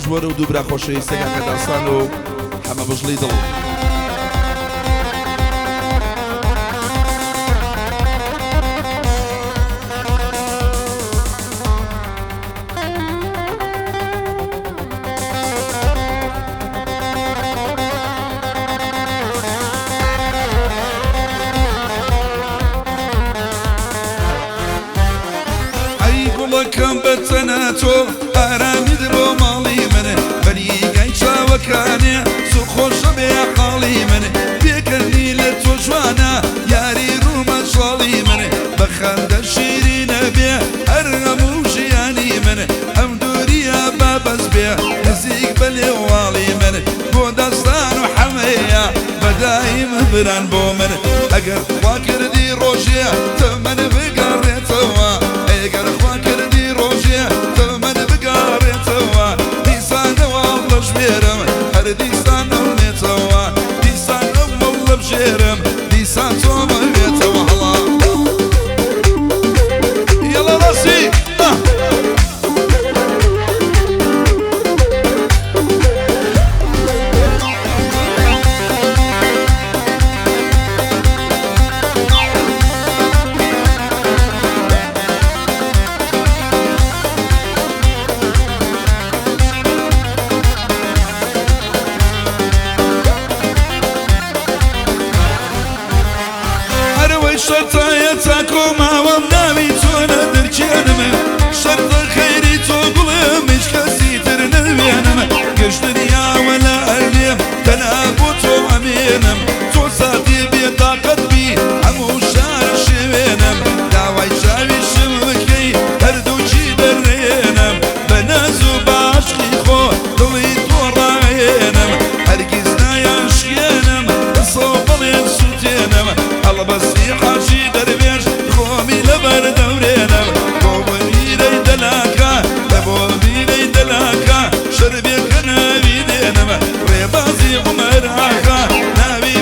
خۆش بۆ لەو دوو برا خۆشەویستە کاکە داستان و حەمە بژڵی دڵ. ئەی گوڵەکەم بەچەنە تۆ ئارامیت بۆ ماڵی من، بەریگای چاوەکانێ زۆر خۆشە بێ حاڵی من، پێکەنی لە تۆ جوانە یاری ڕوومە چاڵی من، بە خەندە شیرینە بێ هەر هەموو ژیانی من، ئەم دووریە با بەس بێ نزیک بە لێواڵی من، بۆ داستان و حەمەیە بەدایم بران بۆ من، ئەگەر خوا کردی ڕۆژێ تەمەن بگەڕێتەوە، ئەگەر خوا کردی ڕۆژێ تەمەن بگەڕێتەوە، دیسانەوە هەڵدەژمێرم هەر دیسان ئەونێتەوە، دیسان ئەو هەڵدەبژێرم دیسان تۆم ئەوێتەوە. هەڵا یەڵا ڕاستی. هەرەوەی شەرتایە تاکۆ ماوەم ناوی چۆنە دەرچێنم، شەرتە خەیری تۆ گوڵم هیچ کەسی تر نەوێنم، گشت دنیاوە لە ئەلێم تەنها بۆ تۆ ئەمێنم، تۆ ساتی بێتاقەت بی هەموو شار شێوێنم، داوای چاویشم بکەی هەردووکی دەرێنم، بە ناز و بە عەشقی خۆ دڵی تۆ ڕاهێنم، هەرگیز نایانشکێنم قسە و بەڵێن سوتێنم، هەڵبەستی حاجی دەروێش خۆمی لەبەر دەورێنم، بۆ بمیرەی دەلاکە لە بۆ بیرەی دەلاکە شەربێکە ناوی دێنم، ڕێبازی عومەر ئاغا ناوی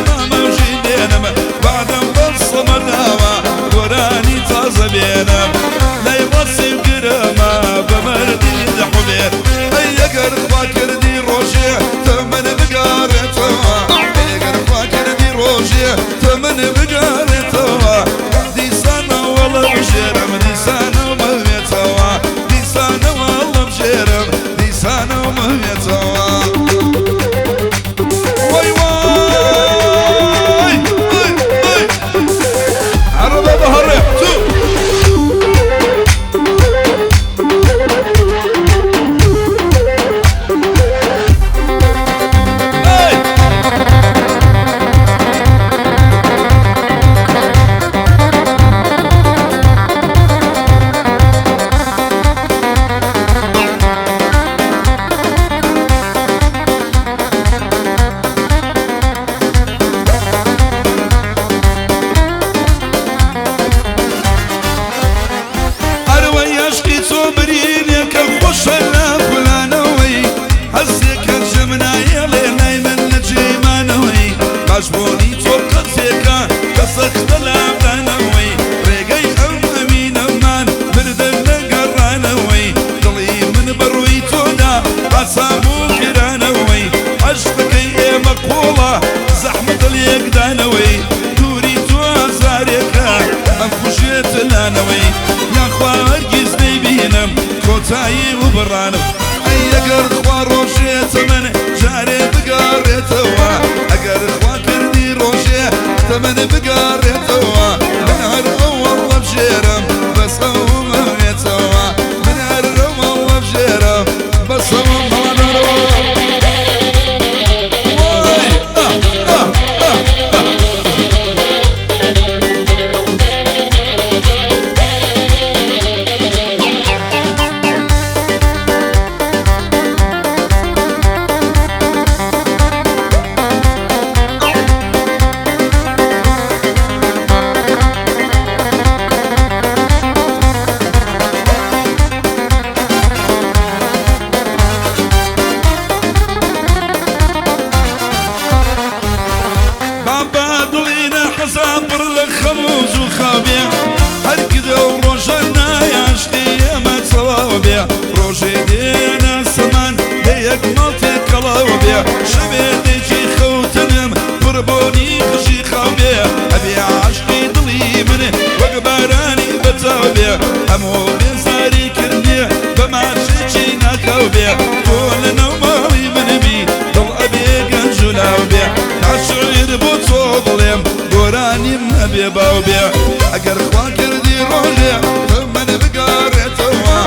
ئەگەر خوا کردی ڕۆژێ تەمەن بگەڕێتەوە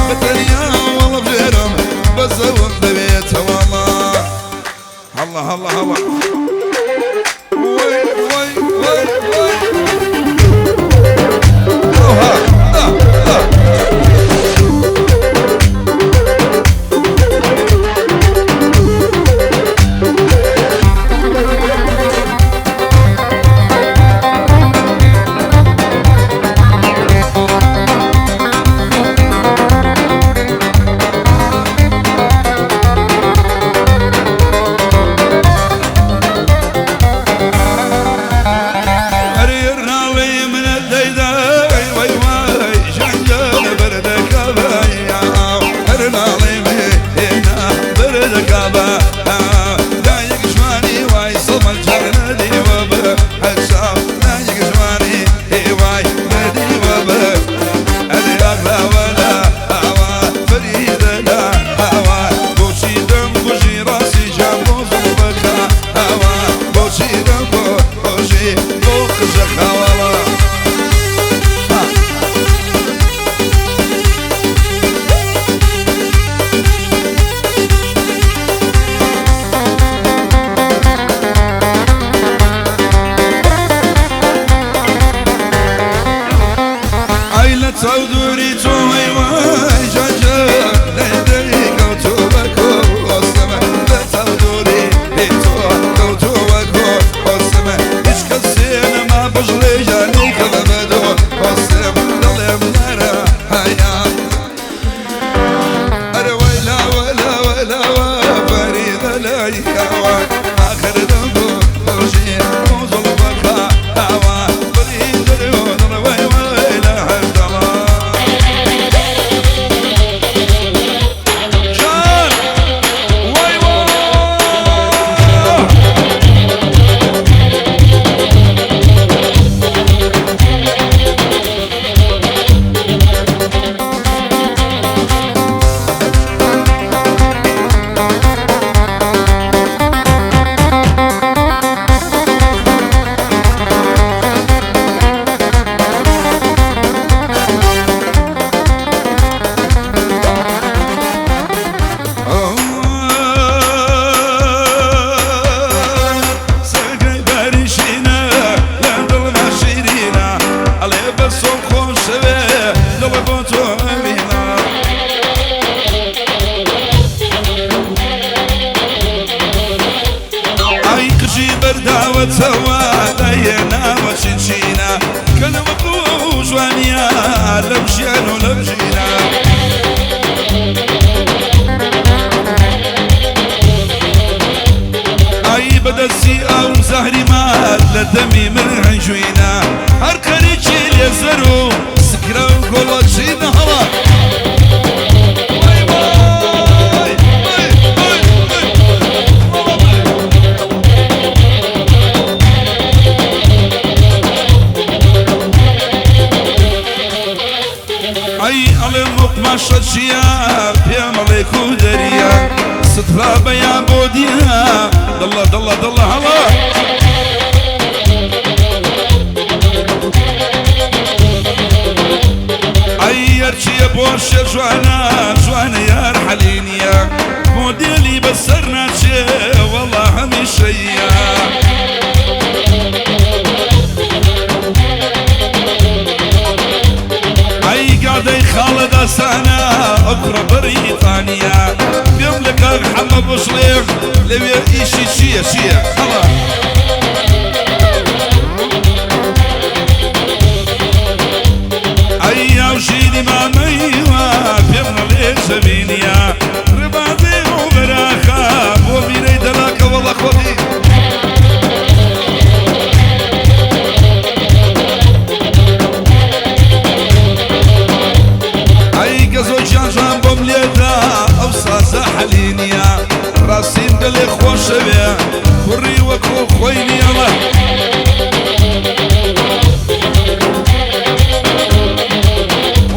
بە تەنیا وەڵبژێرم بەزەوم دەوێتەوە. هەڵا هەڵا هەڵا وەی وەی وەی وەی ئەوها ئا ئا.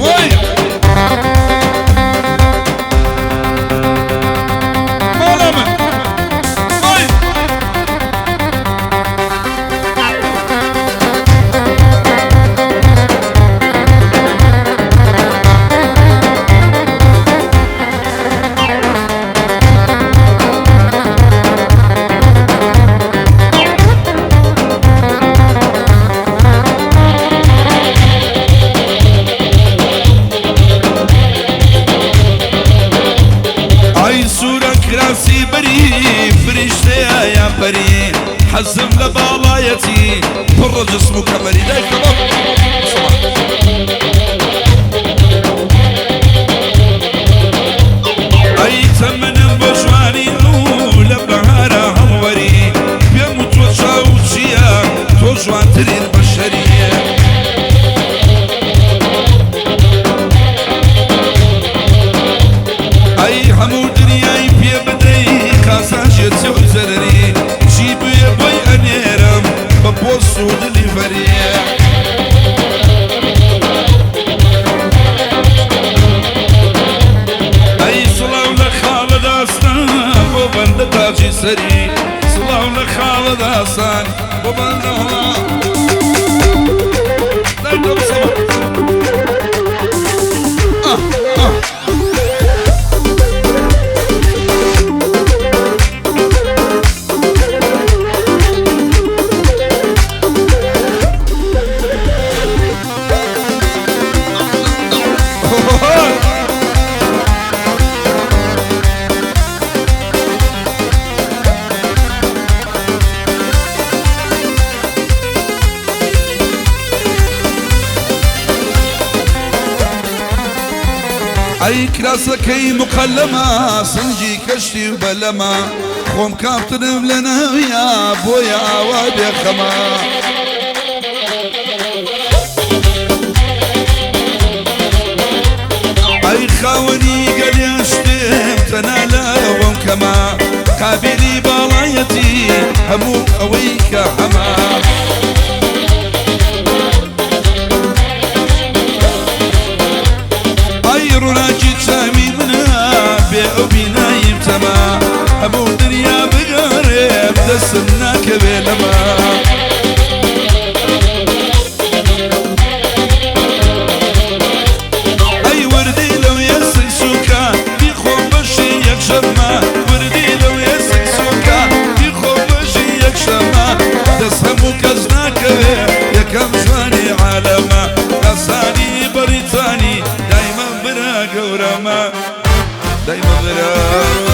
وەی. سەری سڵاو لە خاڵە داسان بۆ بەندەڵا دایکە بسەوە. ئاه ئاه. ئەی کراسەکەی مقەلەمە سنگی کەشتی و بەلەمە خۆم کافترم لە ناویا بۆیە ئاوا بێخەمە. ئەی خاوەنی گەلێ شتێم تەنها لەوەم کەمە قابیلی باڵایەتی هەموو ئەوەی کە هەمە. ئەی ڕووناکی چاوی منە بێ ئەو بیناییم تەمە هەموو دنیا بگەڕێم دەستم ناکەوێ لەمە. ئەی وردی لەو یەسک سووکە بیخۆم بەشی یەکشەممە وردی لەو یەسک سووکە بیخۆم بەشی یەکشەممە دەست هەموو کەس ناکەوێ یەکەم جوانی عالەمە ئاسانی بەریتانی دایمە برا گەورەمە دایمە برا.